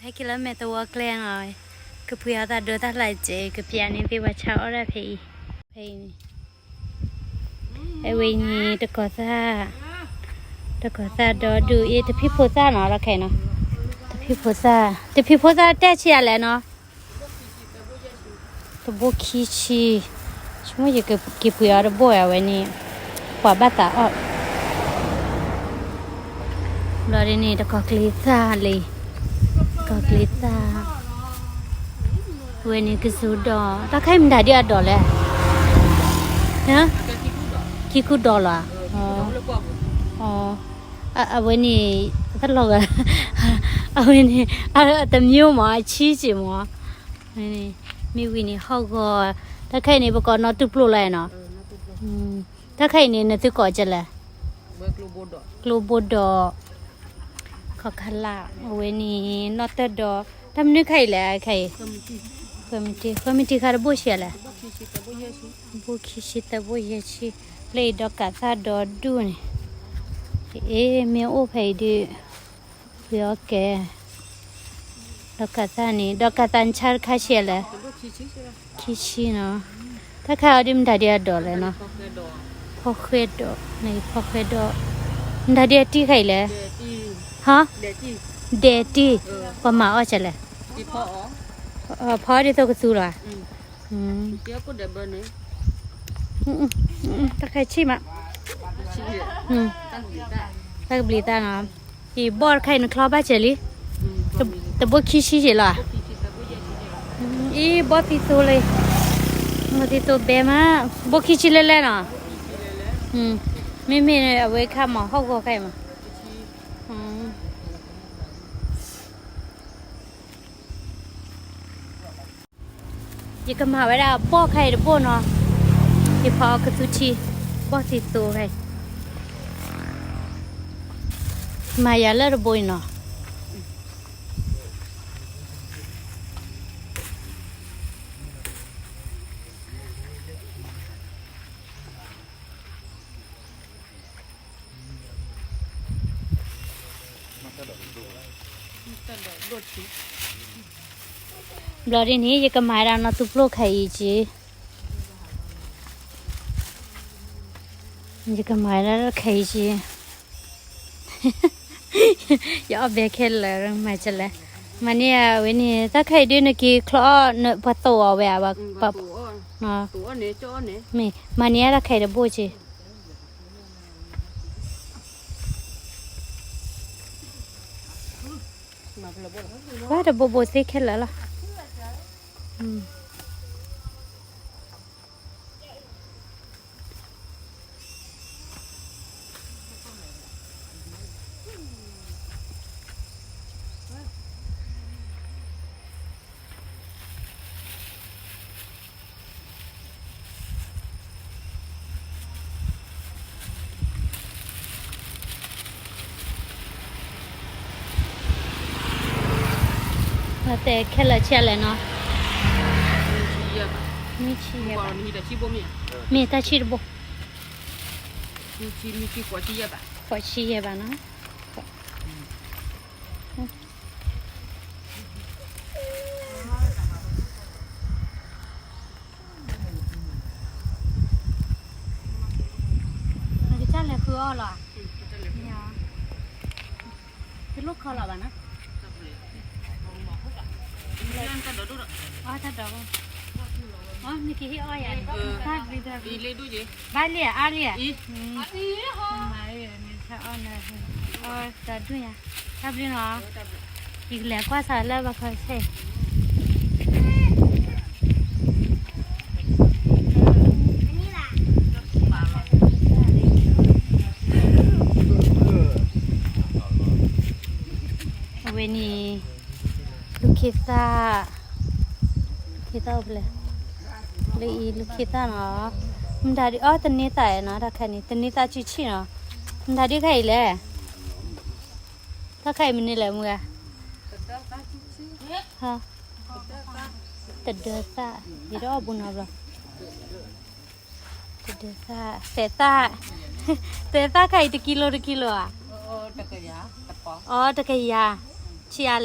ဟဲက့ၤလၢမဲာ်သဝီကျဲနီၤ, ကပှ့ၤအီၣ်သးဒိသၣ်လၢစဲး ကပျးန့ၢ်သ့ၣ်ပှၤဆါအီၣ်ဒၣ်ဖဲအံၤ, ဖဲအံၤန့ၣ်, အဝဲန့ၣ်တကိးသၣ်, တကိးသၣ်ဒီဒူၣ်အ့ၣ် တဖံဖိသၣ်နီၤ တၢ်ခဲအံၤနီၤ, တဖံဖိသၣ်, တဖံဖိသၣ်တဲဆံးအါလဲၣ်နီၤ တဘိခံဆံ, ဆိကမိၣ်ယကက့ၤပှ့ၤအီၤတဘိဧါ အဝဲန့ၣ်, ပှၤဘၣ်သးအီၣ်, ဘျီဒ်န့ၣ် တကိးကျ့သၣ်လံ, တကိးကျ့သၣ်, အဝဲန့ၣ်ကစူၤဒီး တၢ်ခဲအံၤမတၤဒ်အဒိးလဲၣ်, ခံခူဒီးလီၤ, အဝဲန့ၣ်, တလီၤဂာ်, အဝဲန့ၣ်, တမျိုးမး အဆံးစ့ၢ်မး မ့ၢ်ဝံၤန့ၣ် ဟီၣ်ဂီၤ, တၢ်ခဲအံၤန့ၣ် ပကိးနီၢ်တူၢ်ပျိလီၤနီၤ, တၢ်ခဲအံၤန့ၣ် နသုကိးကလဲၣ်, ကျိဘိဒီး, ခီခလၢ်, အဝဲန့ၣ် နီၢ်တၢၢ်ဒီး, တၢ်မနုၤခဲအံၤလဲၣ်ခဲအံၤ, ဃၢမံတံ, ဃၢမံတံခါတဘိဆံးလဲၣ်, ဘိခံဆံသၢဘိယဲၢ်ဆံ, လၢအံၤဒီးကးသၣ်ဒီဒူၣ်န့ၣ်, အ့ မ့ၢ်အိၣ်ဖဲအံၤဒုး ပှ့ၤအီၣ်ကဲ, ဒီးကးသၣ်န့ၣ်, ဒီးကးသၣ်နဆါတခါဆံးလဲၣ်, ခံဆံနီၤ, တၢ်ခဲအံၤဒုးမတၤဒ်အဒိးလဲၣ်နီၤ, ဖီဃဲဒီး, ဖီဃဲဒီး, မတၤဒ်အတံၢ်ခဲအံၤလဲၣ်, ဟါ, ဒဲးတံၢ်, ပှၤမၤအီၣ်ကလဲၣ်, ဖီဒ်သိးကသူလီၤ, တၢ်ခဲဆံးမး, တၢ်ကဘျံးသၣ်နီၤ, အံၤဘီၣ်တခါအံၤနချီဘၣ်စဲးလံ, တဘိခံဆံယဲၢ်လီၤ, အံၤဘီၣ်သံသိလံ, ဘီၣ်သံသိဘဲမး, ဘိၣ်ခံဆံလဲၣ်လဲၣ်နီၤ, မ့မ့ၢ်အဝဲခါမး ဟီၣ်ဂီၤခါအံၤမး ယကမၤဝဲဒၣ်ဘီၣ်ခဲအံၤတဘိနီၤ, ယဖီကသူထံ, ဘီၣ်သံသိခဲအံၤ, မၤယၤလၢတဘိအံၤနီၤ. ဘျီဒ်န့ၣ် ယကမၤဒၣ်နီၢ်သူဖျိၣ်ခဲအံၤက့ၤ, ယကမၤဒၣ်ခဲအံၤက့ၤ, ယအီၣ်ဘဲခဲလၢာ်မၤကလဲၣ်, မၤန့ၢ်အဝဲန့ၣ် တၢ်ခဲအံၤဒုးနက့ၤချီအီၣ် ပှၤသိးအီၤဝဲဧါ, မ့ၢ်မၤန့ၢ်တၢ်ခဲအံၤတဘိက့ၤ ဝဲတဘိဘိသ့ခဲလၢာ်လီၤ. တဲခဲလၢာ်ဆံးလဲၣ်နီၤ, မ့ၢ်တၢ်ဆံးတဘိ, ဃိးဆံယဲၢ်ဘးနီၤ. နကစၢ်လဲၤဃုအီၣ်လီၤ, တလိၣ်ခီလီၤဘၣ်နီၤ, တၢ်ဒီး, နကဟ့ၣ်အီၣ်ယၤ, ဘၣ်လံဧါ အါလံဧါ, နဆါအီၣ်နၤ, တၢ်ဒူၣ်ညါ, တၢ်ဘျုးနီၤ, ယကလဲၤကွၢ်စးလၢဘၣ်ခီဆဲး အဝဲန့ၣ် လူၢ်ခ့သၣ်, ခ့သၣ်အိၣ်ဖဲလဲၣ်, လၢအံၤလူၢ်ခ့သၣ်နီၤ, မတၤဒ်အီၣ်သန့သၣ်နီၤ, တၢ်ခဲအံၤန့ၣ် သန့သၣ်ဆံးဆံးနီၤ, မတၤဒ်ခဲအံၤလဲၣ်, တၢ်ခဲအံၤမနုၤလဲၣ်မုၢ်ဂၤ, တဒၢသၣ်, ယတအီၣ်ဘူးနီတဘျီ တဒၢသၣ်, သဲးသၣ်, သဲးသၣ်ခဲအံၤတကံလိတကံလိဧါ, အီ တကယၤ, ဆံးအါ